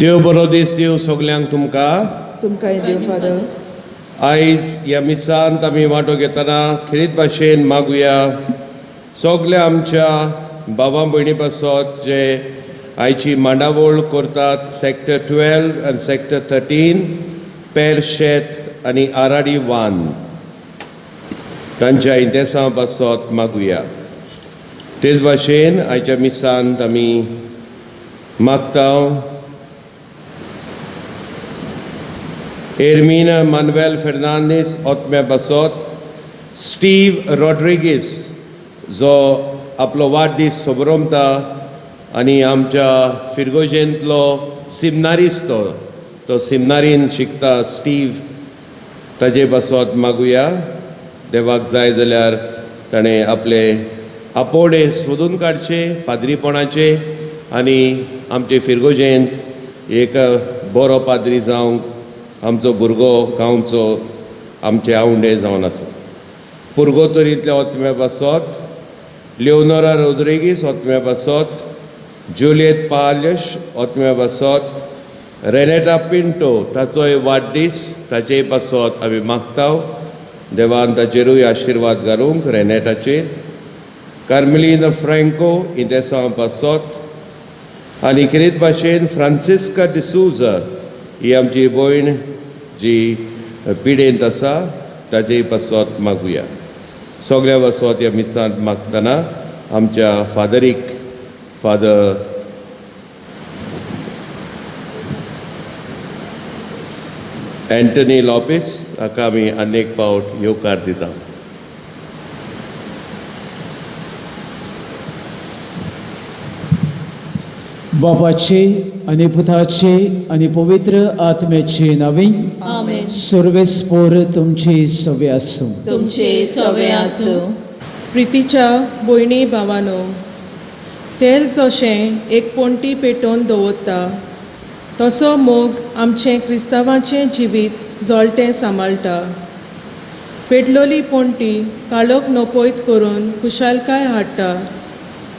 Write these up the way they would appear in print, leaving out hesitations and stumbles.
देव बरो दीस दिवं सगल्यांक तुमकां. तुमकांय देव फादर. आयज ह्या मिसांत आमी वांटो घेतना खेरीत भाशेन मागुया सगल्या आमच्या बाबा भयणी पासत जे आयची मांडावळ करतात सेक्टर 12 आनी सेक्टर 13 पेरशेत आनी आराडी 1 तांच्या इंतेसां पासत मागुया. तेच भाशेन आयच्या मिसांत आमी मागता एरमीना मानुएल फेर्नांदीस ओतम्या पासत, स्टीव रॉड्रिगीस जो आपलो वाडदीस सोबरमता आनी आमच्या फिरगोजेंतलो सिमनारीस तो सिमनारीन शिकता स्टीव, ताजे पासत मागुया. देवाक जाय जाल्यार ताणें आपले आपोवणें सोदून काडचें पाद्रीपणाचें आनी आमचे फिरगोजेंत एक बरो पाद्री जावंक आमचो भुरगो गांवचो आमचे आवंडे जावन आसा. पुर्गोतरींतल्या ओतम्या पासत लिओनोरा रोद्रिगीस ओतम्या पासत, जुलियत पाल्यश ओतम्या पासत, रेनेटा पिंटो ताचोय वाडदीस ताचेय पासत आमी मागता. देवान ताचेरूय आशिर्वाद घालूंक रेनेटाचेर. कार्मेलीन फ्रँको इंदेसांव पासत आनी खेरीत भाशेन फ्रांसिस्का डिसूजा ही आमची भयण जी पिडेंत आसा ताचेय पासत मागुया. सगल्या पासत ह्या मिसांत मागतना आमच्या फादरीक फादर एंटनी लोपेस हाका आमी आनी एक फावट येवकार दिता. बापाचे आनी पुताचे आनी पवित्र आत्म्याचे नांवी. आमेन. सर्वेस्पोर तुमचे सवे आसूं. तुमचे सवे आसूं. प्रितीच्या भयणी भावानो, तेल जशें एक पणटी पेटोवन दवरता तसो मोग आमचें क्रिस्तांवाचें जिवीत जळटें सांबाळटा. पेटलोली पणटी काळोख नपयत करून खुशालकाय हाडटा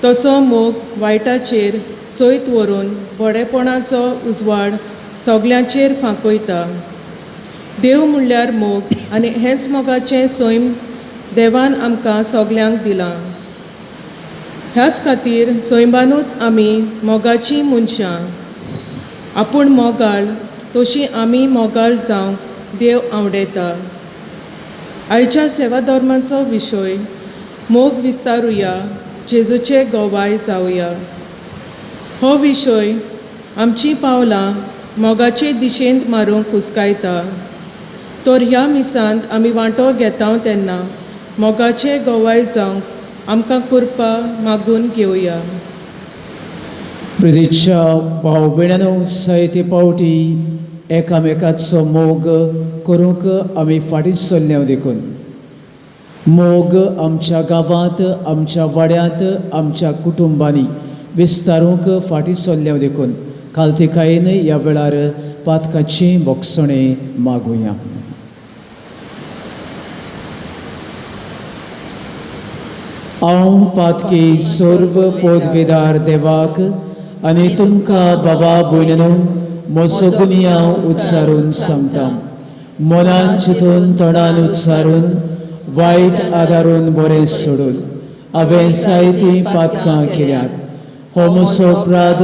तसो मोग वायटाचेर चोयत व्हरून बरेपणाचो उजवाड सगल्यांचेर फांकयता. देव म्हणल्यार मोग आनी हेंच मोगाचें सैम देवान आमकां सगल्यांक दिलां. ह्याच खातीर सैमानूच आमी मोगाचीं मनशां. आपूण मोगाळ तशी आमी मोगाळ जावंक देव आवडयता. आयच्या सेवा धर्माचो विशय मोग विस्तारुया, जेजूचे गोवाय जावया. हो विशय आमचीं पावलां मोगाचे दिशेंत मारूंक हुस्कायता. तर ह्या मिसांत आमी वांटो घेता तेन्ना मोगाचे गोवाय जावंक आमकां कृपा मागून घेवया. प्रितीच्या भाव भयणांनो, जायते फावटी एकामेकाचो मोग करूंक आमी फाटीं सरले देखून मोग आमच्या गांवांत, आमच्या वाड्यांत, आमच्या कुटुंबांनी विस्तारूंक फाटीं सरले देखून खालतीकायेन ह्या वेळार पातकाची भोगसणें मागुया. हांव पातकी सर्व पोदवेदार देवाक आनी तुमकां बाबा भयणीनो म्हजो गुन्यांव उच्चारून सांगता. मनान चिंतून, तोंडान उच्चारून, वायट आदारून बरें सोडून हांवें जायतीं पातकां केल्यात. हो म्हजो अपराध,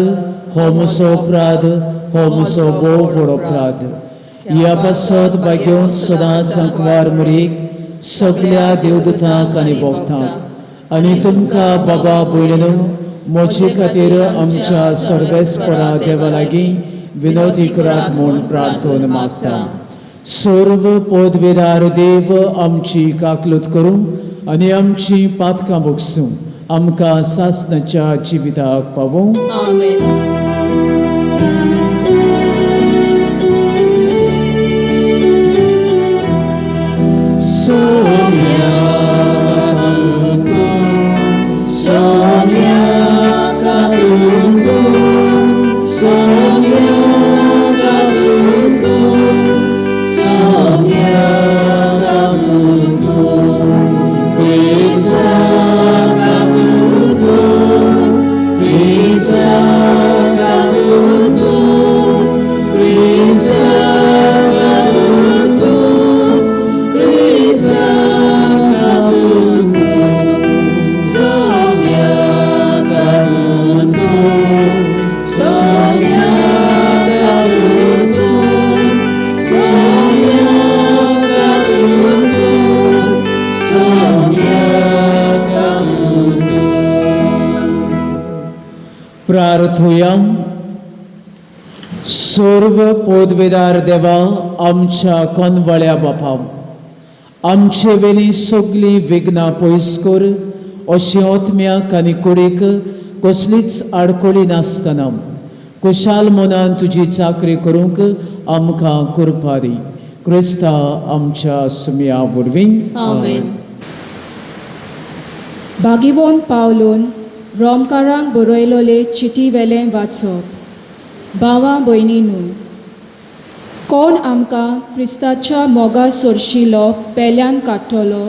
हो म्हजो अपराध, हो म्हजो भोव व्हड अपराध. ह्या पासत भाग्योवन सदांच आंकवार मुरीक सगल्या देवदूतांक आनी भोगतांक आनी तुमकां बाबा भयणीनो म्हजे खातीर आमच्या सर्वेस्परा देवा लागीं विनोदी करात म्हूण प्रार्थना मागता. सर्व पदवेदार देव आमची काकलूत करूं आनी आमची पातकां भोगसूं आमकां सासणाच्या जिविताक पावूं. आमेन. Krista. प्रार्थुया. सर्व पोदवेदार देवा, आमच्या कोनवळ्या बापा, आमचे वेली सगळीं विघ्नां पयस कर, अशें ओतम्याक आनी कुडीक कसलीच आडखळी नासतना कुशाल मनान तुजी चाकरी करूंक आमकां कृपा दी. क्रिस्ता आमच्या सुमया वरवीं. आमेन. बागिवोन पावलून रोमकारांक बरयलोले चिटी वेलें वाचप. भावा भयणीनू, कोण आमकां क्रिस्ताच्या मोगा सोरशिलो पेल्यान काडटलो?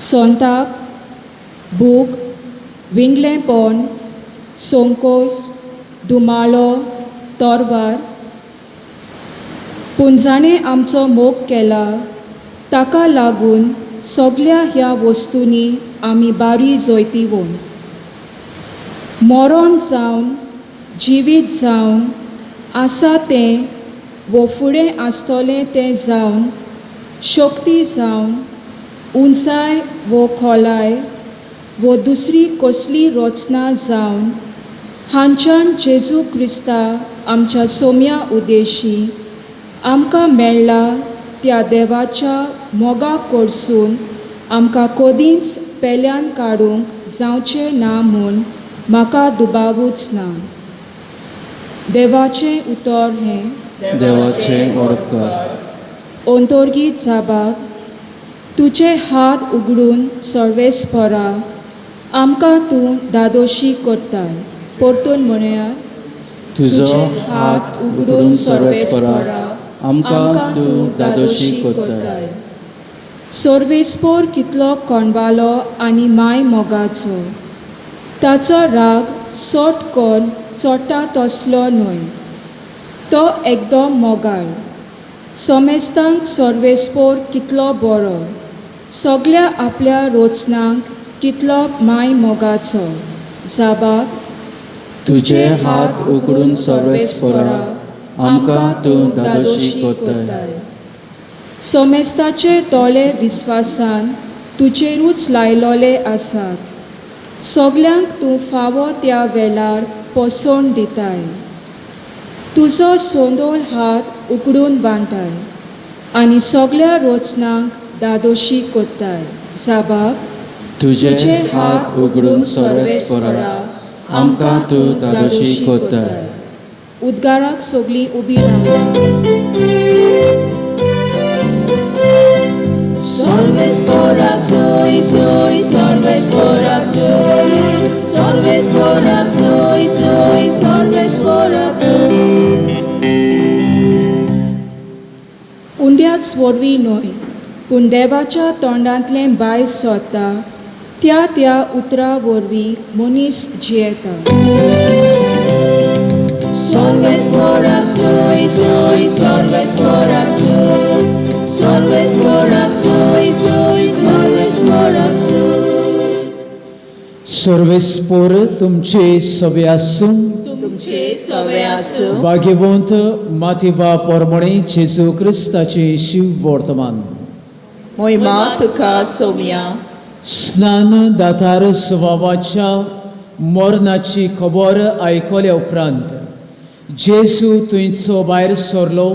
सोंताप, भूक, विंगलेंपण, संकोच, दुमाळो, तोरवार? पूण जाणें आमचो मोग केला ताका लागून सगल्या ह्या वस्तूंनी आमी बारी जैतिवंत. मरण जावन जिवीत जावन, आसा तें वो फुडें आसतलें तें जावन, शक्ती जावन, उंचाय वो खोलाय वो दुसरी कसली रचना जावन, हांच्यान जेजू क्रिस्ता आमच्या सोम्या उद्देशी आमकां मेळ्ळा त्या देवाच्या मोगा कडसून आमकां कदींच पेल्यान काडूंक जावचें ना म्हूण म्हाका दुबावूच ना. देवाचें उतर हें. देवाचें ओडपकार. अंतर्गीत जाबाब. तुजे हात उगडून सर्वेस्परा आमकां तूं धादोशी करताय. परतून म्हणया. तुजो हात उगडून सर्वेस्परा आमकां तूं धादोशी करताय. सर्वेस्पोर कितलो कोणवालो आनी माय मोगाचो! ताचो राग सोट कोन्न चोडटा तसलो न्हय, तो एकदम मोगाळ. सोमेस्तांक सर्वेस्पोर कितलो बरो, सगल्या आपल्या रोचनांक कितलो माय मोगाचो! जाबाब. तुजे हात उगडून सर्वेस्परा आमकां तूं धादोशी करताय. सोमेस्ताचे दोळे विस्वासान तुजेरूच लायलोले आसात. सगल्यांक तूं फावो त्या वेळार पोसवण दिताय. तुजो सोंदोल हात उगडून वांटाय आनी सगल्या रोचनांक धादोशी करताय. जाबाब. तुजे हात उगडून सर्वेस्परा आमकां तूं धादोशी करताय. उद्गाराक सगळीं उबी रावया. Solves por soy, soy, solves por soy, solves por soy, soy, solves por soy. उंड्याच वरवीं न्हय, पूण देवाच्या तोंडांतलें बाय सोदता त्या त्या उतरा वरवीं मनीस जियेता. Solves por soy, soy, solves por soy, solves por soy, soy, solves por soy. सर्वेस्पोर तुमचे सवे आसूं. तुमचे सवे आसूं. भाग्यवंत मातिवा पोरमणे जेजू क्रिस्ताचे शिव वर्तमान. मोहिमा तुका सोम्या. स्नान दातार सुवावाच्या मरणाची खबर आयकल्या उपरांत जेजू थंयचो भायर सरलो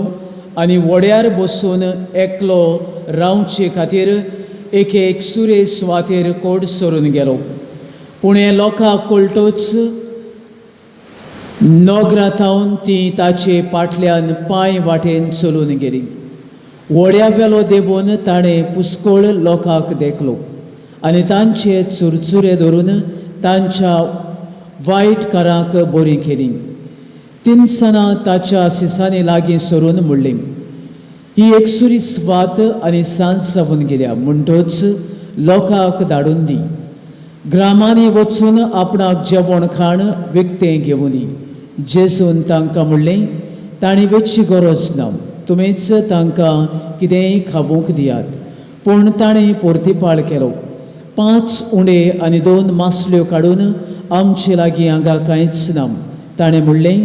आनी व्हड्यार बसून एकलो रावचे खातीर एके एकसुरे सुवातेर कोट सरून गेलो. पूण हें लोकांक कळटच नगराथावन ती ताचे फाटल्यान पांय वाटेन चलून गेली. व्हड्या वेलो देंवून ताणें पुस्कोळ लोकांक देखलो आनी तांचे चुरचुरे धरून तांच्या वायट कारांक बरी केली. तिनसनां ताच्या सिसांनी लागीं सरून म्हणली, ही एकसुरी स्वात आनी सांज जावन गेल्या, म्हणटच लोकांक धाडून दी, ग्रामांनी वचून आपणाक जेवण खाण विकतें घेवनी. जेजून तांकां म्हणलें, तांणी वेची गरज ना, तुमीच तांकां कितेंय खावूंक दियात. पूण ताणें पोर्तिपाळ केलो, 5 उंडे आनी 2 मासल्यो काडून आमचे लागीं हांगा कांयच ना. ताणें म्हणलें,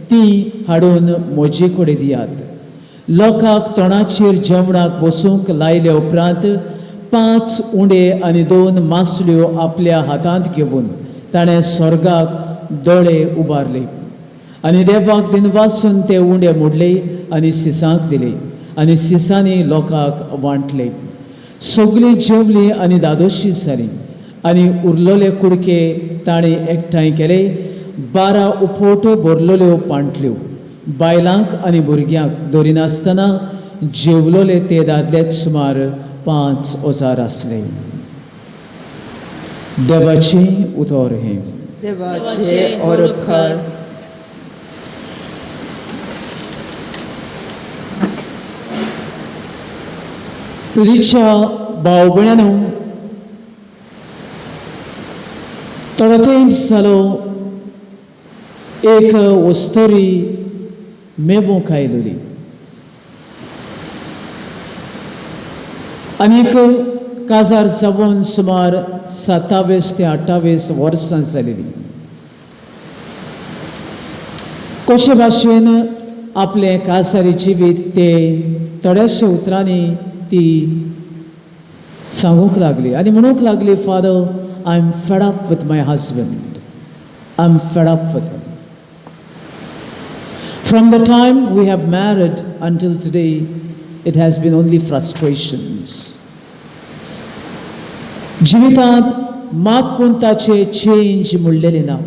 ती हाडून म्हजे कडेन दियात. लोकांक तोंडाचेर जेवणाक बसूंक लायले उपरांत 5 उंडे आनी 2 मासल्यो आपल्या हातांत घेवन ताणें स्वर्गाक दोळे उबारले आनी देवाक दिनवासून ते उंडे मोडले आनी सिसांक दिले आनी सिसांनी लोकांक वांटले. सगळीं जेवलीं आनी दादोशी जालीं आनी उरलेले कुडके ताणें एकठांय केले, 12 उपोट भरलेल्यो पांटल्यो. बायलांक आनी भुरग्यांक दरिनासतना जेवलोले ते दादले सुमार 5000 आसले. देवाचें उतर हें. देवाचे ओरोपकार. प्रितीच्या भाव भयणांनो, थोडो तेंप जालो एक वस्तोरी मेवूंक आयलोली आनीक काजार जावन सुमार 27 ते 28 वर्सां जालेली. कशे भाशेन आपलें काजारी जिवीत ते थोड्याशा उतरांनी ती सांगूंक लागली आनी म्हणूंक लागली, Father, I am fed up with my husband, I am fed up with him. From the time we have married until today, it has been only frustrations. जिवितांत मात पूण ताचे चेंज म्हणलेले ना.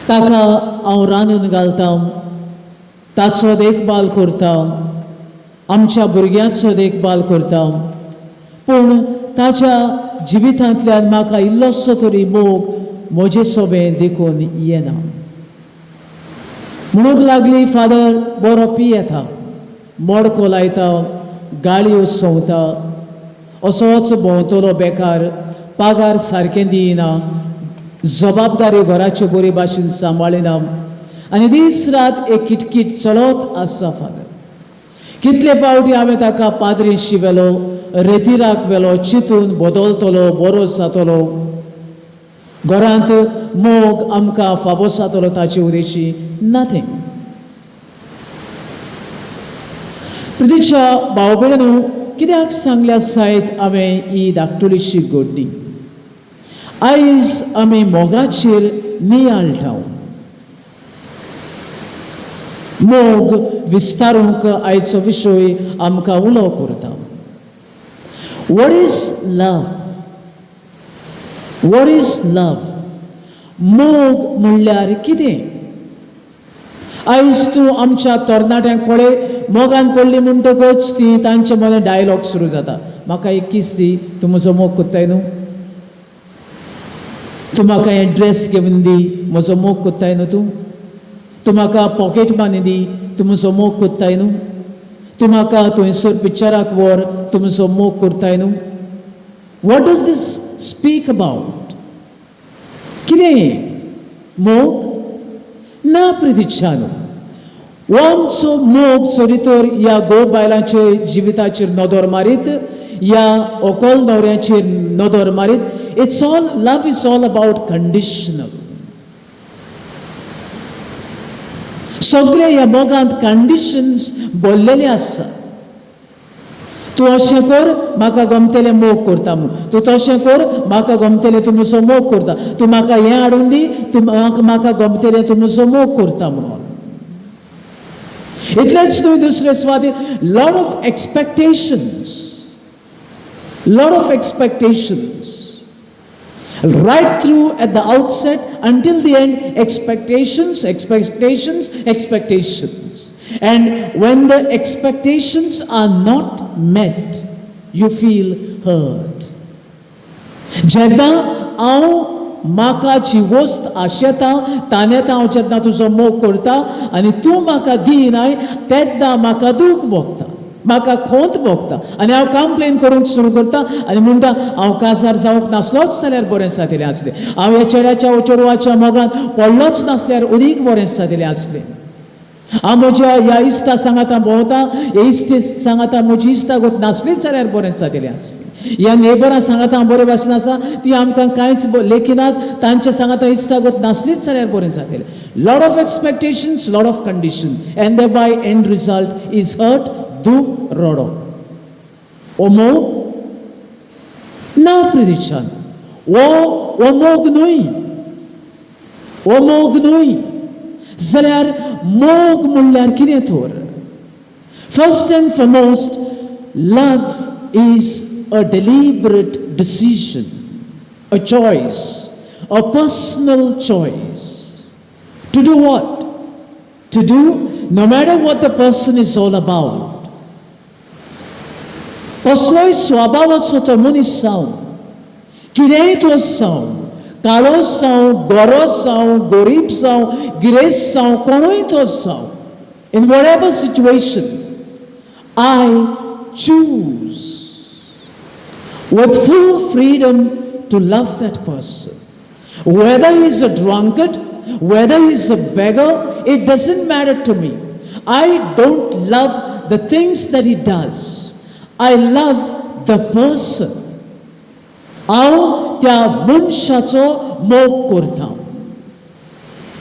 ताका हांव रांदून घालता, ताचो देखभाल करता, आमच्या भुरग्यांचो देखभाल करता, पूण ताच्या जिवितांतल्यान म्हाका इल्लोसो तरी मोग म्हजे सोबें देखून येना. म्हणूंक लागली, फादर, बरो पियेता, मडको लायता, गाळयो संवता, असोच भोंवतलो बेकार, पागार सारकें दिना, जबाबदारी घराचे बरे भाशेन सांबाळिना आनी दीस रात एक किटकीट चलत आसा. फादर, कितले पावटी हांवें ताका पाद्रीशी व्हेलो, रेतिराक व्हेलो, चिंतून बदलतलो, बरो जातलो, घरांत मोग आमकां फावो जातलो ताचे उदेशी, नथींग. प्रतिक्षा भाव भयणींनो, कित्याक सांगल्या सायत हांवें ही धाकटुलीशी घडणी? आयज आमी मोगाचेर नियाळटा. मोग विस्तारूंक आयचो विशय आमकां उलो करता. What is love? What is love? मोग म्हणल्यार कितें? आयज तूं आमच्या तरणाट्यांक पळय, मोगान पडली म्हणटकच ती तांचे मदीं डायलॉग सुरू जाता. म्हाका एक कीस दी, तूं म्हजो मोग कोत्ताय न्हू? तूं म्हाका हें ड्रेस घेवन दी, म्हजो मोग कोत्ताय न्हू तूं? तूं म्हाका पॉकेट मनी दी, तूं म्हजो मोग कोत्ताय न्हू? तूं म्हाका थंयसर पिक्चराक व्हर, तूं म्हजो मोग करताय न्हू? What does this speak about? कितें मोग? ना प्रतिच्छानो, हो आमचो मोग सरी तर ह्या घोव बायलांचे जिविताचेर नदर मारीत, ह्या व्हंकल न्हवऱ्याचेर नदर मारीत, it's all love is all about conditional. सगळे ह्या मोगांत कंडिशन्स भरलेले आसा. तूं अशें कर, म्हाका गमतलें मोग करता म्हूण. तूं तशें कर, म्हाका गमतलें तूं म्हजो मोग करता. तूं म्हाका हें हाडून दी, तूं म्हाका गमतलें तूं म्हजो मोग करता म्हणून. इतलेंच न्हय, दुसरे सुवातेर lot of expectations, lot of expectations. Right through at the outset until the end, expectations, expectations, expectations. And when the expectations are not met, you feel hurt. जेन्ना हांव म्हाका जी वस्त आशेता, तानेता हांव, जेन्ना तुजो मोग करता आनी तूं म्हाका दिनाय, तेन्ना म्हाका दूख भोगता, म्हाका खोंत भोगता आनी हांव कंप्लेन करूंक सुरू करता आनी म्हणटा, हांव काजार जावंक नासलोच जाल्यार बरें जातलें आसलें, हांव ह्या चेड्याच्या चेडवाच्या मोगान पडलोच नासल्यार अदीक बरें जातलें आसलें, हांव म्हज्या ह्या इश्टा सांगाता भोंवता, ह्या इश्टी सांगाता म्हजी इश्टागत नासलीच जाल्यार बरें जातलें आसलें, ह्या नेबरां सांगाता हांव बरे भाशेन आसा, ती आमकां कांयच लेखिनात, तांच्या सांगाता इश्टागत नासलीच जाल्यार बरें जातलें. Lot of expectations, lot of condition, and the by end result is hurt, दूख, रडो. ओ मोग ना प्रतिच्छान. हो हो मोग न्हय, हो मोग न्हय. जाल्यार मोग म्हणल्यार कितें तर? First and foremost, love is a deliberate decision, a choice, a personal choice. To do what? To do no matter what the person is all about. कसलोय स्वभावाचो तो मनीस जावं, कितेंय तो जावं, काळो जावं, गोरो जावं, गरीब जावं, गिरेस्त जावं, कोणूय तो जावं, in whatever situation, I choose with full freedom to love that person. Whether he is a drunkard, whether he is a beggar, it doesn't matter to me. I don't love the things that he does. I love the person. हांव त्या मनशाचो मोग करता,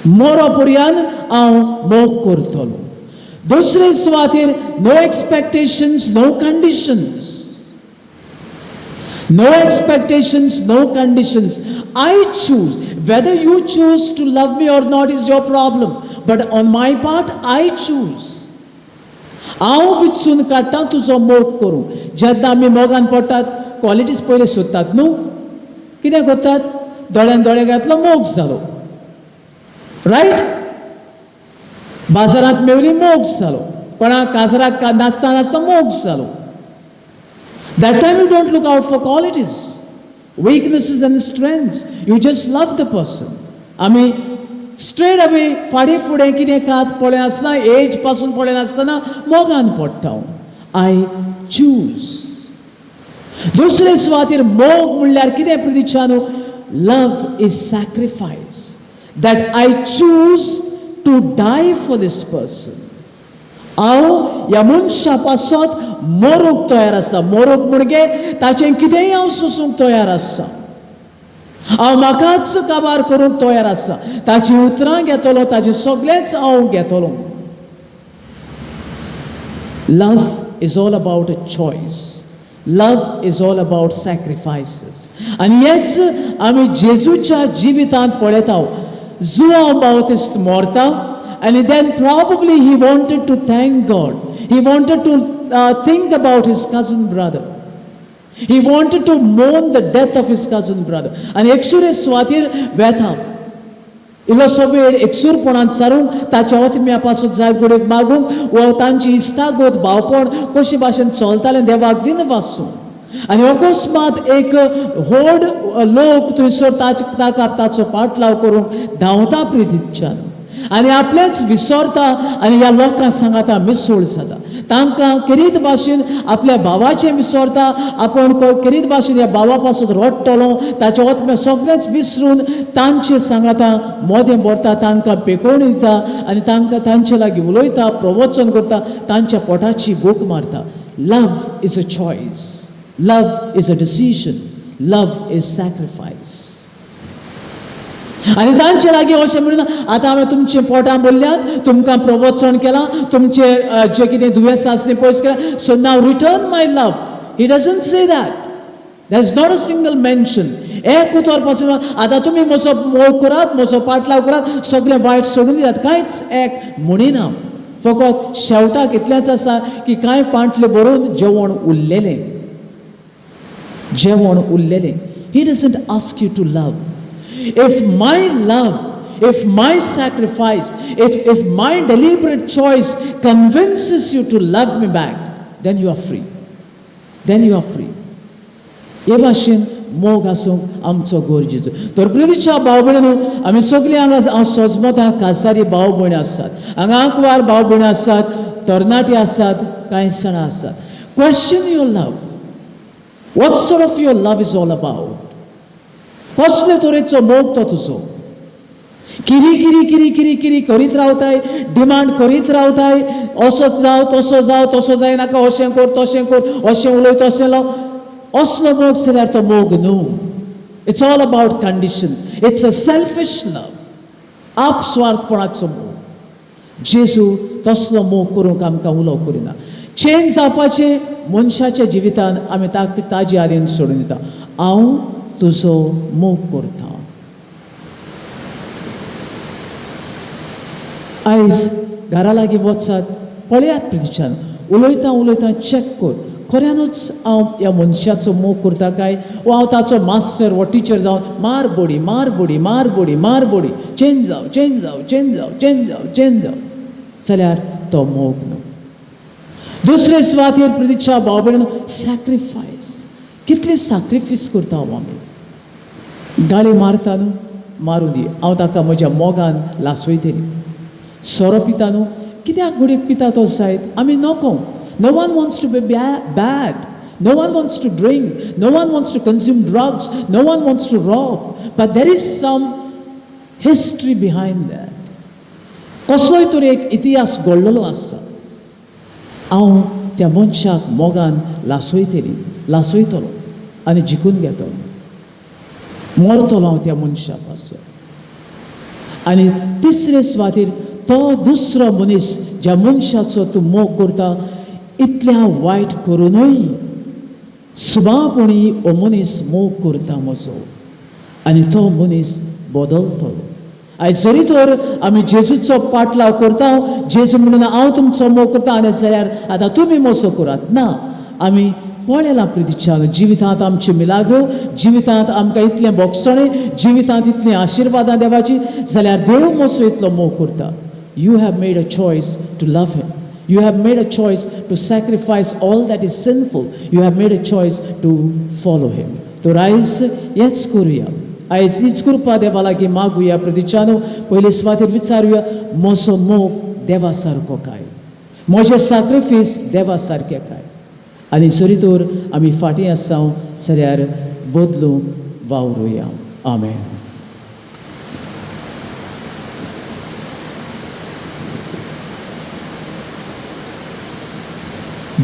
मरो पर्यंत हांव मोग करतलो. दुसरे सुवातेर, no expectations, no conditions. No expectations, no conditions. I choose. Whether you choose to love me or not is your problem. But on my part, I choose. हांव विचून काडटा तुजो मोग करूं. जेन्ना आमी मोगान पडटात, क्वॉलिटीज पयले सोदतात न्हू. कितें करतात? दोळ्यान दोळे घातलो, मोग जालो, रायट? बाजारांत मेवली, मोग जालो. कोणाक काजराक नाचता नाचता मोग जालो. That time you don't look out for qualities, weaknesses and strengths. You just love the person. आमी स्ट्रेट अवे फाटीं फुडें कितें कात पळय आसतना, एज पासून पळय नासतना मोगान पडटा. I choose. दुसरे सुवातेर मोग म्हणल्यार कितें प्रितीच्यानो? Love is sacrifice, that I choose to die for this person. हांव ह्या मनशा पासत मरूंक तयार आसा. मरूंक म्हणजे ताचें कितेंय हांव सोसूंक तयार आसा. हांव म्हाकाच काबार करूंक तयार आसा. ताचीं उतरां घेतलो, ताचें सगळेंच हांव घेतलो. Love is all about a choice. Love is all about sacrifices. आनी हेच आमी जेजूच्या जिवितांत पळयता. जुआंव बावतिस्त मरता आनी then probably he wanted to thank God. He wanted to think about his cousin brother. He wanted to mourn the death of his cousin brother. आनी एकसुरे सुवातेर वेता, इल्लोसो वेळ एकसूरपणान सारूंक, ताच्या आत्म्या पासून जायत घडयेक मागूंक वा तांची इश्टागत, भावपण कशे भाशेन चलतालें देवाक दिन वासूं. आनी अकस्मात एक व्हड लोक थंयसर ताचे ताका ताचो पाटलाव करूंक धांवता प्रितीच्यान आनी आपलेच विसरता आनी ह्या लोकांक सांगाता मिसळ जाता. तांकां केरीत भाशेन आपल्या भावाचें विसरता. आपूण केरीत भाशेन ह्या भावा पासून रडटलो, ताचे आत्मे सगळेंच विसरून तांचे सांगाता मोदें भरता, तांकां पेकोवणी दिता आनी तांकां तांचे लागीं उलयता, प्रवचन करता, तांच्या पोटाची भूक मारता. Love is a choice. Love is a decision. Love is sacrifice. आनी तांचे लागीं अशें म्हणून, आतां हांवें तुमचें पोटां भरल्यात, तुमकां प्रवचन केलां, तुमचें जें कितें दुयेंस आसलें पयस केलां, so now return my love. He doesn't say that. There is not a single mention. एक उतर पासून आतां तुमी म्हजो मोग करात, म्हजो पाटलाव करात, सगळें वायट सोडून दियात, कांयच एक म्हणिना. फकत शेवटाक इतलेंच आसा की कांय पांटले भरून जेवण उरलेलें, जेवण उरलेलें. He doesn't ask you to love. If my love, if my sacrifice, if my deliberate choice convinces you to love me back, then you are free. Then you are free. हे भाशेन मोग आसूंक आमचो गरजेचो. तर प्रितीच्या भाव भयणीनो, आमी सगळीं हांगा हांव सजमतां कासारी भाव भयणी आसात हांगा, आंकवार भाव भयणी आसात, तरणाटे आसात, कांय जाणां आसात. Question your love. What sort of your love is all about? कसले तरेचो मोग तो तुजो? किरी किरी किरी किरी किरी करीत रावताय, डिमांड करीत रावताय, असो जाव, तसो जाव, तसो जायनाका, अशें कर, तशें कर, अशें उलय, तशें लाव. असलो मोग जाल्यार तो मोग न्हू. It's all about conditions. It's a selfish love. आपस्वार्थपणाचो मोग. जेजू तसलो मोग करूंक आमकां उलो करिना. चेंज जावपाचें मनशाच्या जिवितान आमी ताजे आदीन सोडून दिता. हांव तुजो मोग करता. आयज घरा लागीं वचात, पळयात प्रितीच्यान, उलयता उलयता चॅक कर, खऱ्यानूच हांव ह्या मनशाचो मोग करता काय वा हांव ताचो मास्टर वा टिचर जावन मार बोडी मार बोडी मार बोडी मार बोडी, चेंज जाव चेंज जाव चेंज जाव चेंज जाव चेंज जाव, जाल्यार तो मोग न्हू. दुसरे सुवातेर प्रितीच्या भाव भयणीनो, सॅक्रिफायस, कितले सॅक्रिफायस करता हांव. आमी गाळी मारता न्हू, मारूं दी, हांव ताका म्हज्या मोगान लासयतली. सोरो पिता न्हू, कित्याक घडयेक पिता तो जायत, आमी नको. No one wants to be bad. No one wants to drink. No one wants to consume drugs. No one wants to rob. But there is some history behind that. कसलोय तर एक इतिहास घडलेलो आसा. हांव त्या मनशाक मोगान लासयतली, लासयतलो आनी जिखून घेतलो, मरतलो हांव त्या मनशा पासून. आनी तिसरे सुवातेर तो दुसरो मनीस ज्या मनशाचो तूं मोग करता, इतल्या वायट करुनूय सुबावपणी हो मनीस मोग करता म्हजो, आनी तो मनीस बदलतलो. आयज जरी तर आमी जेजूचो पाटलाव करता, जेजू म्हणून हांव तुमचो मोग करता आनी जाल्यार आतां तुमी मोसो करात ना. आमी पळयलां प्रितीच्या जिवितांत आमच्यो मिलाग्रो, जिवितांत आमकां इतलें बोगसणें, जिवितांत इतलीं आशिर्वादां देवाची, जाल्यार देव मोसो इतलो मोग करता. You have made a choice to love him. You have made a choice to sacrifice all that is sinful. You have made a choice to follow him. तर आयज हेच करुया, आयज हीच कृपा देवा लागीं मागुया. प्रतिच्यानो, पयले सुवातेर विचारुया, म्हजो मोग देवा सारको काय, म्हजें साक्रिफीस देवा सारकें काय? आनी जरी तर आमी फाटीं आसा जाल्यार बदलूंक वावरुया. आमेन.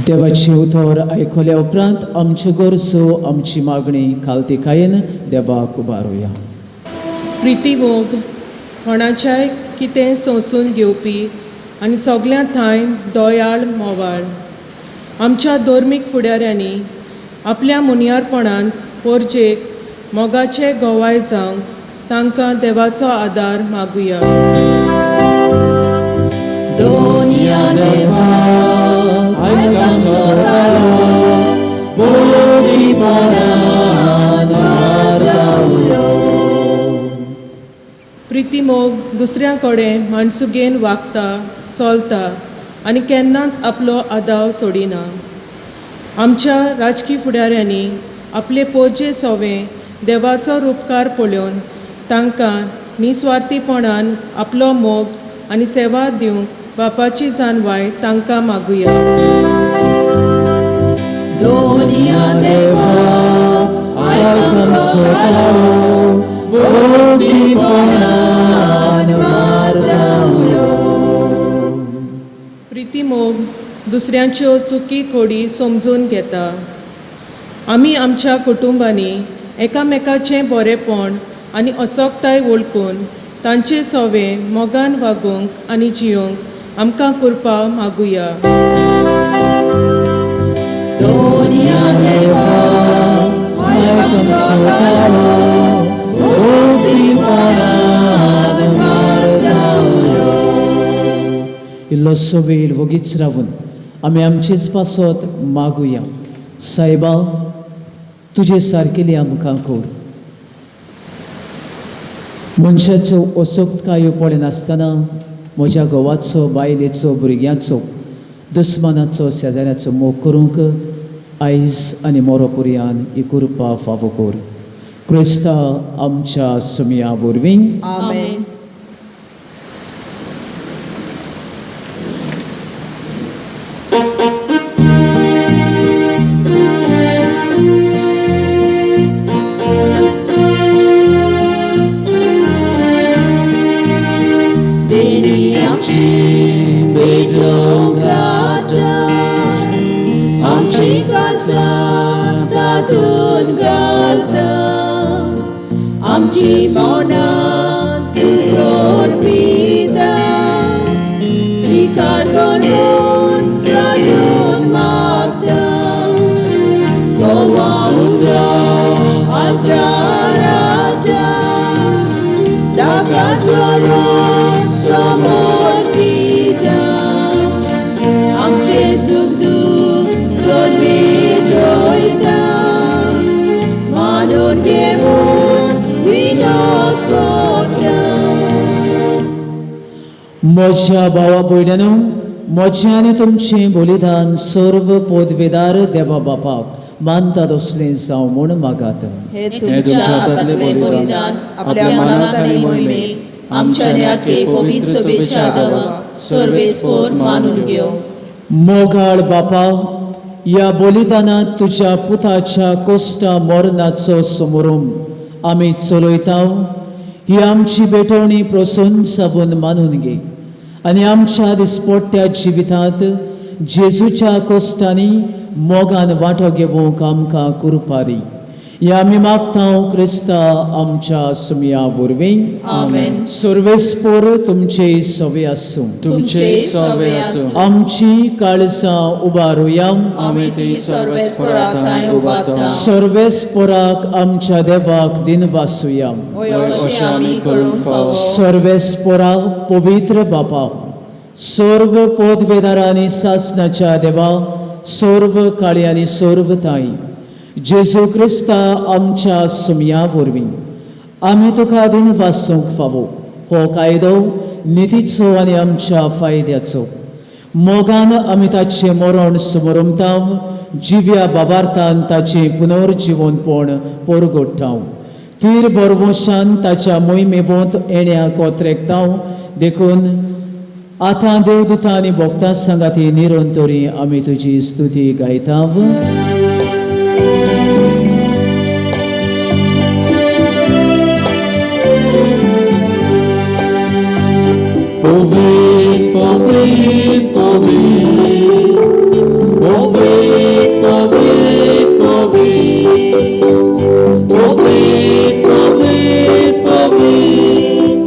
देवाचें उतर आयकल्या उपरांत आमच्यो गरजो, आमची मागणी खालतीकायेन देवाक उबारुया. प्रिती मोग कोणाच्याय कितें सोंसून घेवपी आनी सगल्यां थांय दोयाळ मोवाळ. आमच्या धर्मीक फुडाऱ्यांनी आपल्या मुनियारपणांत पोरजेक मोगाचे गोवाय जावंक तांकां देवाचो आदार मागुया. दोनया देवा आयक आमचो ताळो, बोधीपणान मारता उलो. प्रिती मोग दुसऱ्या कडेन माणसुगेन वागता, चलता आनी केन्नाच आपलो आदाव सोडिना. आमच्या राजकी फुडाऱ्यांनी आपले पोरजे सोवे देवाचो रुपकार पळोवन तांकां निस्वार्थीपणान आपलो मोग आनी सेवा दिवंक बापाची जानवाय तांकां मागुया. दोनया देवा आयक आमचो ताळो, बोधीपणान मारता उलो. प्रिती मोग दुसऱ्यांच्यो चुकी खोडी समजून घेता. आमी आमच्या कुटुंबांनी एकामेकाचें बरेंपण आनी असोकताय वळखून तांचे सोवे मोगान वागोवंक आनी जियोंक आमकां कृपा मागुया. दोनया देवा आयक आमचो ताळो, बोधीपणान मारता उलो. इल्लोसो वेळ वगीच रावून आमी आमचेच पासत मागुया. सायबा, तुजे सारकेली आमकां कर. मनशाच्यो असोक्तकायो पळयनासतना म्हज्या घोवाचो, बायलेचो, भुरग्यांचो, दुस्मानाचो, शेजाऱ्याचो मोग करूंक आयज आनी मोरो पुरयान ही कृपा फावो कर. क्रिस्ता आमच्या सुमया वरवीं. आमेन. देणी आमची भेटोवंक आमची काळजां तातूंत घालता, आमची मनां तूं करपिता, स्विकार कर म्हूण प्रार्थून मागता. गोवा उदरास फातराराटा ताका जोरो समर्पिता आमचे सुख दुख सोड भेटयता मानून घेवन विनोद करता. म्हज्या भावा भयण्यानो, म्हजें आनी तुमचें बलिदान सर्व पदवेदार देवा बापाक मानता तसलें जावं म्हूण मागात. हे तुमच्या हातांतले बलिदान आपल्या मनात आनी मोहिमेत आमच्या न्याके पवित्र सभेच्या देवाक सर्वेस्पोर मानून घेवं. मोगाळ बापा, ह्या बलिदानांत तुज्या पुताच्या कोश्टा मरणाचो समोरून आमी चलयता. ही आमची भेटवणी प्रसन्न सावन मानून घे आनी आमच्या दिसपट्ट्या जिवितांत जेजूच्या कोश्टांनी मोगान वांटो घेवंक आमकां कृपा दी. ह्या आमी मागता क्रिस्ता आमच्या सुमया वरवीं. आमेन. सर्वेस्पोर तुमचे सवे आसूं. तुमचे सवे आसूं. आमची काळसां उबारुया. आमी ती सर्वेस्पोरा थंय उबारता. सर्वेस्पोराक आमच्या देवाक दिनवासुया. होय, अशें आमी करूंक फावो. सर्वेस्पोरा पवित्र बापा, सर्व पदवेदारांनी सासनाच्या देवा, सर्व काळी आनी सर्व ताई, जेजू क्रिस्ता आमच्या सुमया वरवीं आमी तुका दिनवासूंक फावो. हो कायदो नितीचो आनी आमच्या फायद्याचो. मोगान आमी ताचें मरण समरमता, जिव्या बाबार्थान ताचें पुनर्जिवनपण परगोडटा, तीर बरवशान ताच्या मोहिमेवंत येण्या कोत्रेकता. देखून आतां देवदूता आनी भक्तां सांगाती निरंतरी आमी तुजी स्तुती गायता. Povit, povit, povit, povit, povit, povit, povit, povit, povit,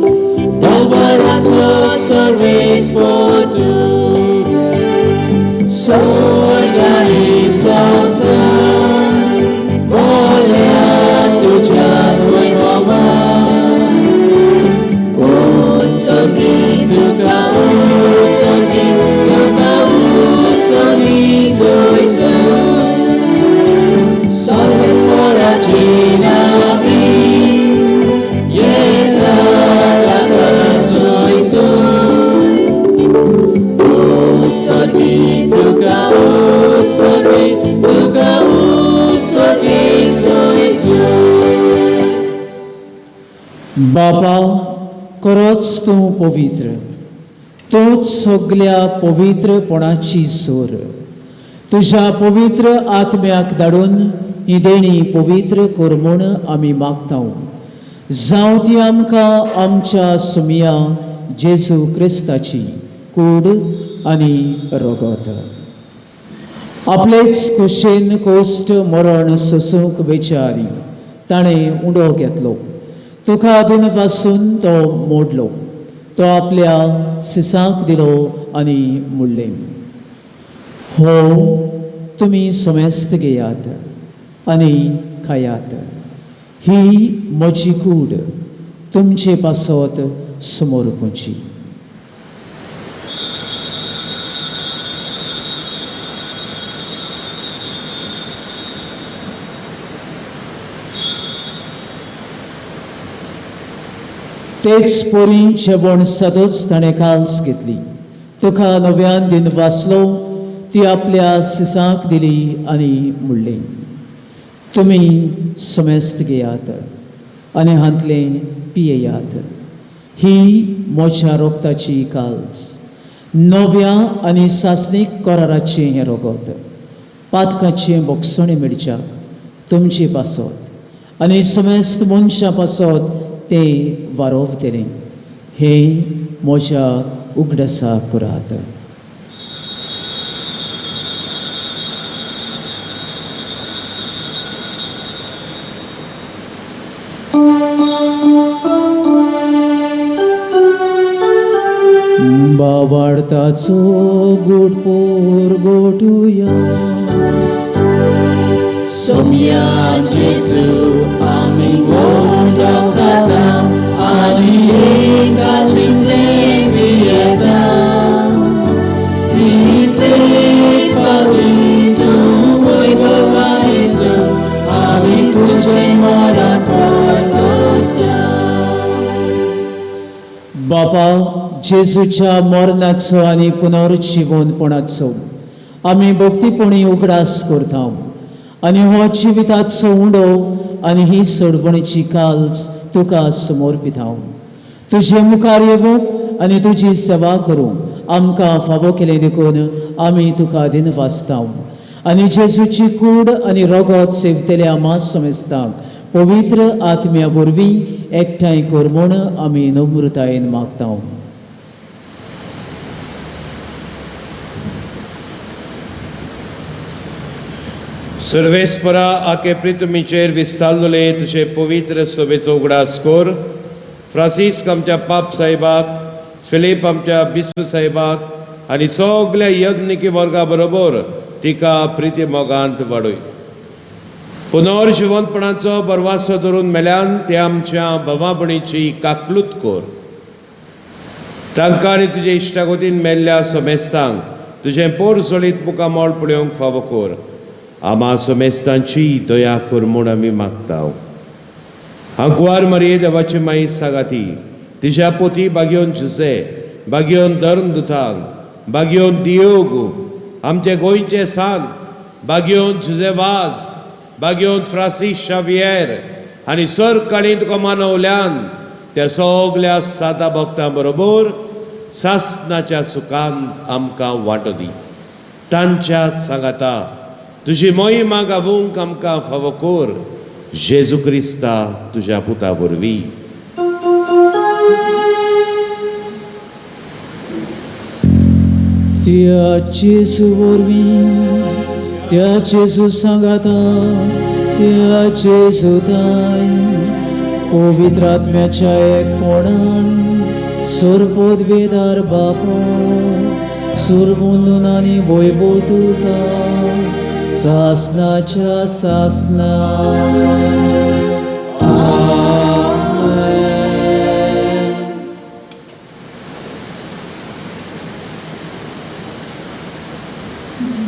Dalbaranzo service potu, s'organizzosa, volea tujas voi bova. Usorgi tuka usorgi tuka usorgi zoi zoi Salves poracina vi Yeta tata zoi zoi Usorgi tuka usorgi tuka usorgi zoi zoi बापा, खरोच तूं पवित्र, तूंच सगल्या पवित्रपणाची सोर. तुज्या पवित्र आत्म्याक धाडून ही देणी पवित्र कर म्हूण आमी मागता. जावं ती आमकां आमच्या सुमया जेजू क्रिस्ताची कूड आनी रगत. आपलेच कुशेन कोश्ट मरण सोसूंक वेच्या आदी ताणें उडो घेतलो. तुका दिनपासून तो मोडलो, तो आपल्या सिसांक दिलो आनी म्हणलें, हो तुमी समेस्त घेयात आनी खायात. ही म्हजी कूड तुमचे पासत समर्पणची. तेच परी जेवण सदोच ताणें काल्स घेतली, तुका नव्यान दिन वाचलो, ती आपल्या सिसांक दिली आनी म्हणलें, तुमी समेस्त घेयात आनी हांतलें पियेयात. ही म्हज्या रोगताची काल्स, नव्या आनी सासणीक कराराचें हें रोगत. पातकाचें बोगसणें मेळच्याक तुमचे पासत आनी समेस्त मनशां पासत तें वारोवतलें. हें म्हज्या उगडासा करात. बावाडताचो गोडपोर गोटुया. सोम्या जेजू आमी उदो खाता आनी एका चिंतले पियेता तितलेच फावटी तूं वैभवा येसू आमी तुजें मरण करता. बापा जेजूच्या मरणाचो आनी पुनर्जिवनपणाचो आमी भक्तीपणी उगडास करता आनी हो जिविताचो उंडो आनी ही सोडवणीची काल्स तुका समर्पिता. तुजे मुखार येवंक आनी तुजी सेवा करूंक आमकां फावो केलें देखून आमी तुका दिनवासता आनी जेजूची कूड आनी रगत सेवतल्या मास समेस्तांक पवित्र आत्म्या वरवीं एकठांय कर म्हूण आमी नम्रतायेन मागता. सर्वेस्परा आके प्रितमीचेर विस्तारलेले तुजे पवित्र सभेचो उगडास कर. फ्रांसीस्क आमच्या पाप साहेबाक, फिलीप आमच्या बिस्प साहेबाक आनी सगल्या यज्ञिकी वर्गा बरोबर तिका प्रिती मोगांत वाडय. पुनर्जिवंतपणाचो बरवासो धरून मेल्यान ते आमच्या भावाभणीची काकलूत कर. तांकां आनी तुजे इश्टागोतीन मेल्ल्या समेस्तांक तुजें पोर सोलीत मुखामळ पळोवंक फावो कर. आमा समेस्तांची दया कर म्हूण आमी मागता. आंकवार मारये देवाची माई सागाती, तिज्या पोती बागयोन जुसे, बागयोन धर्मदुतांक, बागयोन दियोग, आमचे गोंयचे सांत बागयोन जुजे वाज, बागयोन फ्रांसीस शावियर आनी सर काणी तुका मानवल्यान त्या सगल्या सादा भक्तां बरोबर सासनाच्या सुखांत आमकां वांटो दी. तांच्या सांगाता तुजी मोहिमा गावूंक आमकां फावो कर, जेजू क्रिस्ता तुज्या पुता वरवीं. त्या जेजू वरवीं, त्या जेजू सांगाता, त्या जेजू ताय पवित्र आत्म्याच्या एकपणान सरपोदवेदार बापा सुरवंदून आनी वैभव तुका सासनाच्या सासना.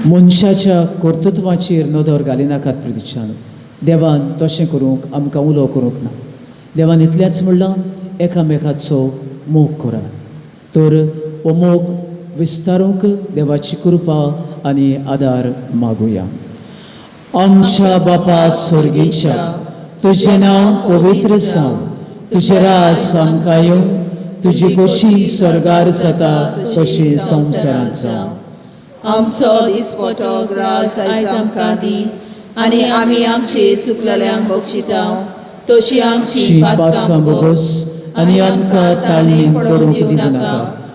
मनशाच्या कर्तृत्वाचेर नदर घालिनाकात प्रतिशान. देवान तशें करूंक आमकां उलो करूंक ना. देवान इतलेंच म्हणलां, एकामेकाचो मोग करात. तर हो मोग विस्तारूंक देवाची कृपा आनी आदार मागुया. आमच्या बापा स्वर्गीच्या, तुजें नांव पवित्र जावं, तुजें रास आमकां येवं, तुजी खोशी स्वर्गार जाता तशी संवसारांत जावं. आमचो दिसपटो ग्रास आयज आमकां दी आनी आमी आमचे चुकलेल्यांक बक्षिता तशी आमची ची पातकां बोगस आनी आमकां ताळणीन पडूंक दिवं नाका,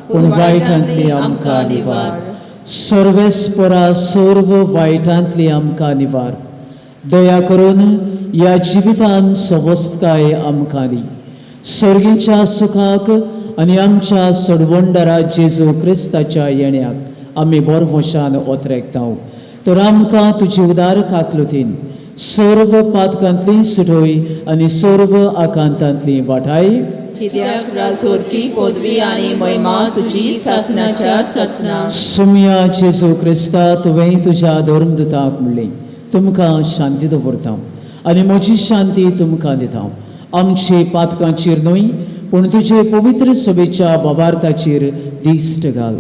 पूण वायटांतली आमकां निवार. सर्वेस्परा सर्व वायटांतली आमकां निवार. दया करून ह्या जिवितान सवस्तकाय आमकां दी. सर्गीच्या सुखाक आनी आमच्या सडवंडरा जेजू क्रिस्ताच्या येण्याक आमी बरवशान ओतरेकता. तर आमकां तुजी उदार कातलुतीन सर्व पातकांतली सुटोय आनी सर्व आकांतांतली वाटाय. कित्याक राजोरकी पदवी आनी महिमा तुजी सासनाच्या सासना. सुमया जेजू क्रिस्ता, तुवें तुज्या धर्मदुताक म्हणलें, तुमकां शांती दवरता आनी म्हजी शांती तुमकां दिता. आमचे पातकांचेर न्हय पूण तुजे पवित्र सभेच्या बाबार्थाचेर दिश्ट घाल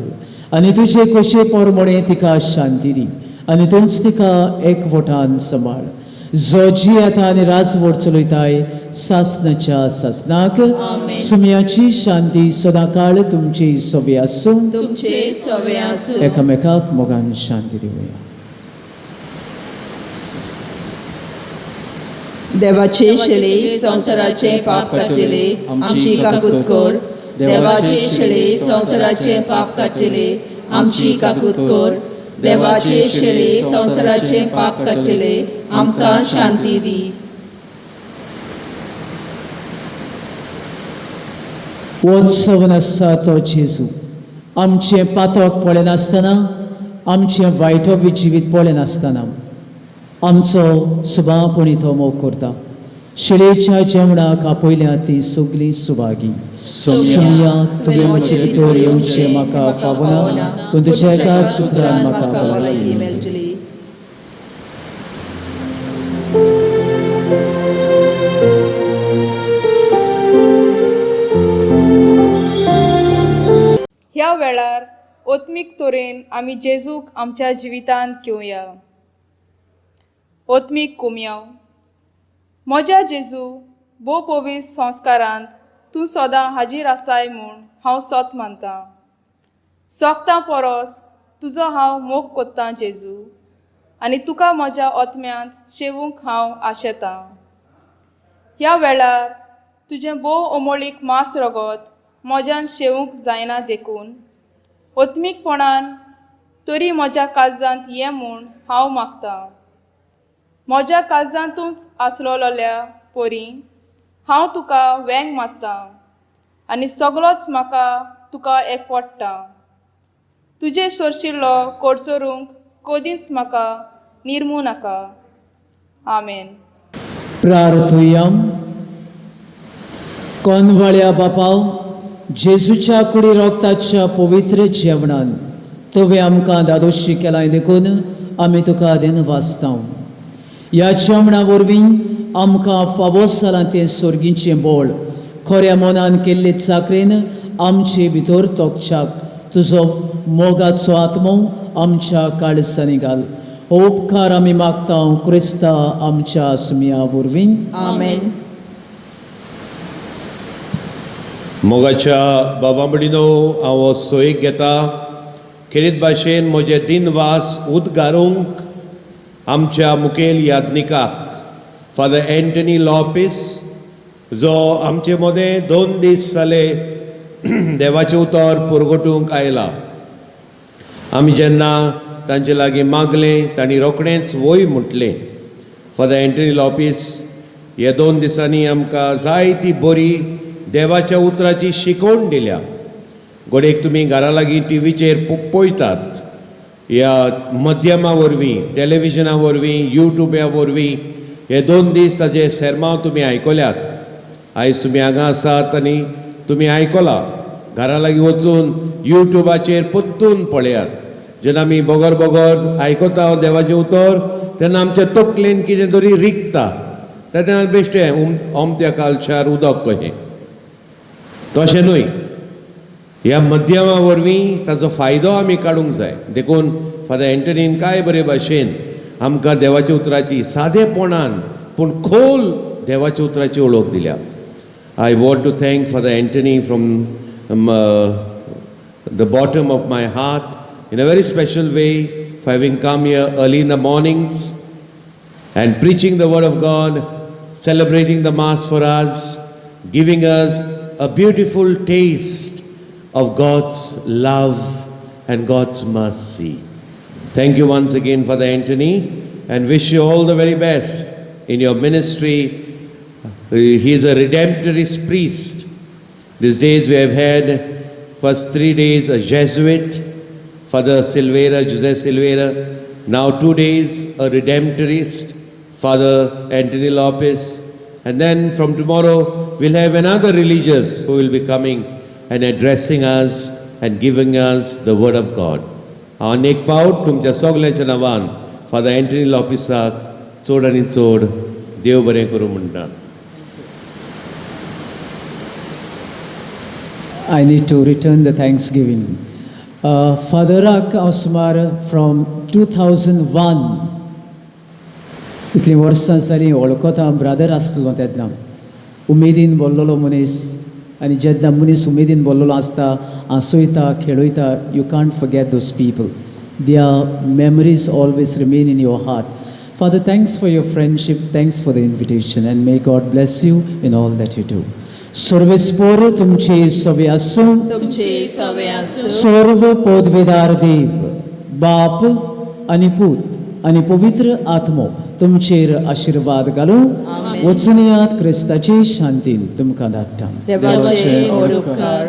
आनी तुजे कशे पोरमोणे तिका शांती दी आनी तूंच तिका एकवटान सांबाळ, जो जियेता आनी राजवट चलयताय सासनाच्या सासनाक. आमेन. सुमयाची शांती सदांकाळ तुमची सवी आसूं. तुमचे सवे आसूं. एकामेकाक मोगान शांती दिवया. देवाचे शिले संवसाराचे पाप काडटले आमची काकूत कर. देवाचे शिले संवसाराचे पाप काडटले आमची काकूत कर. देवाचे शिले संवसाराचे पाप काडटले आमकां शांती दी. उत्सव नासता तो जेजू आमचें पातक पळयनासतना, आमचें वायटवी जिवीत पळयनासतना आमचो सुभापणी तो मोग करता. शिळेच्या जेवणाक आपयल्या ती सगळीं सुभागी. सोमया, तुवें म्हजे भितर येवचें म्हाका फावना, पूण तुज्या एकाच उतरान म्हाका भलायकी मेळटली. ह्या वेळार ओत्मीक तरेन आमी जेजूक आमच्या जिवितांत घेवया. ओत्मीक कोमयाव. म्हज्या जेजू, भोव पवित्र संस्कारांत तूं सदां हाजीर आसाय म्हूण हांव सोत मानतां. सोगतां परस तुजो हांव मोग कोत्तां जेजू, आनी तुका म्हज्या ओत्म्यांत शेवूंक हांव आशेतां. ह्या वेळार तुजें भोव अमोळीक मांस रगत म्हज्यान शेवूंक जायना, देखून ओत्मीकपणान तरी म्हज्या काळजांत ये म्हूण हांव मागतां. म्हज्या काळजांतूच आसलोल्या परी हांव तुका वेंग मारतां आनी सगळोच म्हाका तुका एकवडटा. तुजें सोरशिल्लो कोडसोरूंक कदींच म्हाका निर्मू नाका. आमेन. प्रार्थुया. कोनवाळ्या बापाव, जेजूच्या कुडी रोगताच्या पवित्र जेवणान तुवें आमकां दादोशी केलाय, देखून आमी तुका दिनवासता. ह्या जेवणा वरवीं आमकां फावो जालां तें सोर्गीचें बोळ खऱ्या मनान केल्ले चाकरेन आमचे भितर तोखच्याक तुजो मोगाचो आत्मो आमच्या काळसांनी घाल. हो उपकार आमी मागता क्रिस्ता आमच्या सुमया वरवीं. आमेन. मोगाच्या बाबा भयणीनो, हांव हो सोयीक घेता खेरीत भाशेन म्हजे दिनवास उदगारूंक आमच्या मुखेल याज्ञिकाक फादर एंटनी लॉपीस, जो आमचे मदें 2 दीस जाले देवाचें उतर पुरगोटूंक आयला. आमी जेन्ना तांचे लागीं मागलें, तांणी रोखडेंच वय म्हटलें. फादर एंटनी लॉपीस हे 2 दिसांनी आमकां जायती बरी देवाच्या उतराची शिकवण दिल्या. घडयेक तुमी घरा लागीं टिवीचेर पळयतात, ह्या माध्यमा वरवीं, टॅलिविजना वरवीं, युट्युबा वरवीं हे 2 दीस ताजे सेर्मांव तुमी आयकल्यात. आयज तुमी हांगा आसात आनी तुमी आयकलां. घरा लागीं वचून युट्युबाचेर परतून पळयात. जेन्ना आमी बगर बगर आयकता देवाचें उतर, तेन्ना आमच्या तकलेन कितें तरी रिगता. तेन्ना बेश्टें ओमत्या कालच्यार उदक कशें, तशें न्हय. ह्या माध्यमा वरवीं ताचो फायदो आमी काडूंक जाय. देखून फादर एंटनीन काय बरे भाशेन आमकां देवाच्या उतराची सादेपणान पूण खोल देवाच्या उतराची वळख दिल्या. I want to thank Father Anthony from the bottom of my heart in a very special way for having come here early in the mornings and preaching the Word of God, celebrating the Mass for us, giving us a beautiful taste of God's love and God's mercy. Thank you once again, Father Anthony, and wish you all the very best in your ministry. He is a Redemptorist priest. These days we have had first 3 days a Jesuit, Father Silveira, Jose Silveira. Now 2 days a Redemptorist, Father Anthony Lopez. And then from tomorrow we'll have another religious who will be coming and addressing us and giving us the word of God. हांव एक पावट तुमच्या सगल्यांच्या नांवान father Anthony लॉपिसाक चड आनी चड देव बरें करूं म्हणटा. I need to return the thanksgiving. फादराक हांव सुमार फ्रॉम 2001, इतलीं वर्सां जालीं वळखता. ब्रादर आसलो तेन्ना, उमेदीन बोल्लोलो मनीस. आनी जेन्ना मनीस उमेदीन बोल्लोलो आसता, हांसयता, खेळयता, you can't forget those people. Their memories always remain in your heart. Father, thanks for your friendship, thanks for the invitation, and may God bless you in all that you do. सर्वेस्पोर तुमचे सवे आसूं. तुमचे सवे आसूं. सर्व पदवेदार देव बाप आनी पूत आनी पवित्र आत्मो तुमचेर आशिर्वाद घालूं. आमेन. वचून येयात क्रिस्ताचे शांतीन. तुमकां धाडटा. देवाचे और उपकार.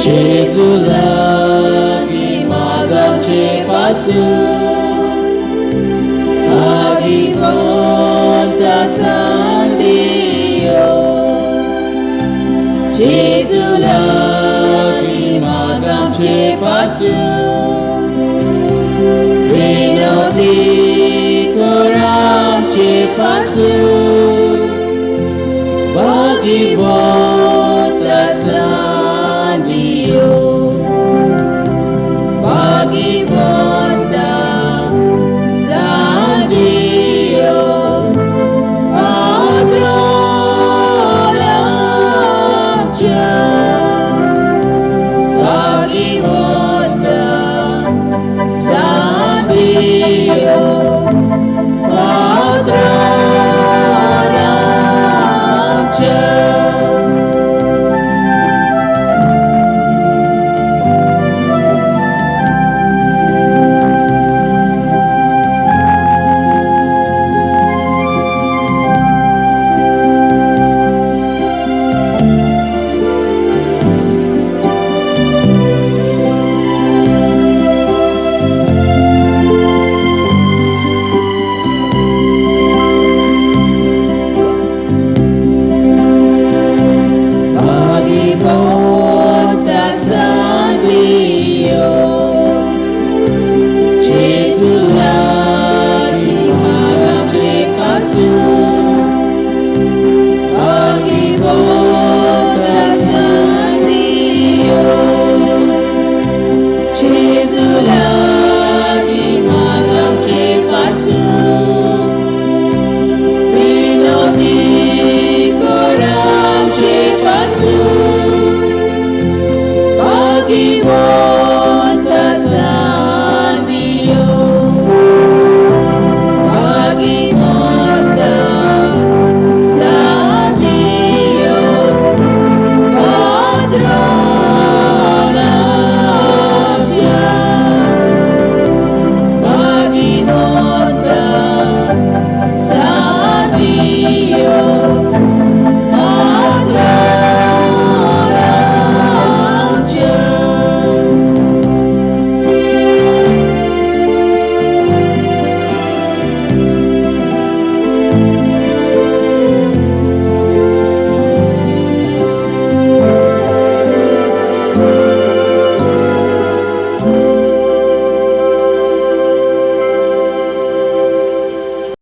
जेजू लागीं माग आमचे पासून आगिवंता सांदियो जेजू लागीं माग आमचे पासून विनोदी कर आमचे पासून.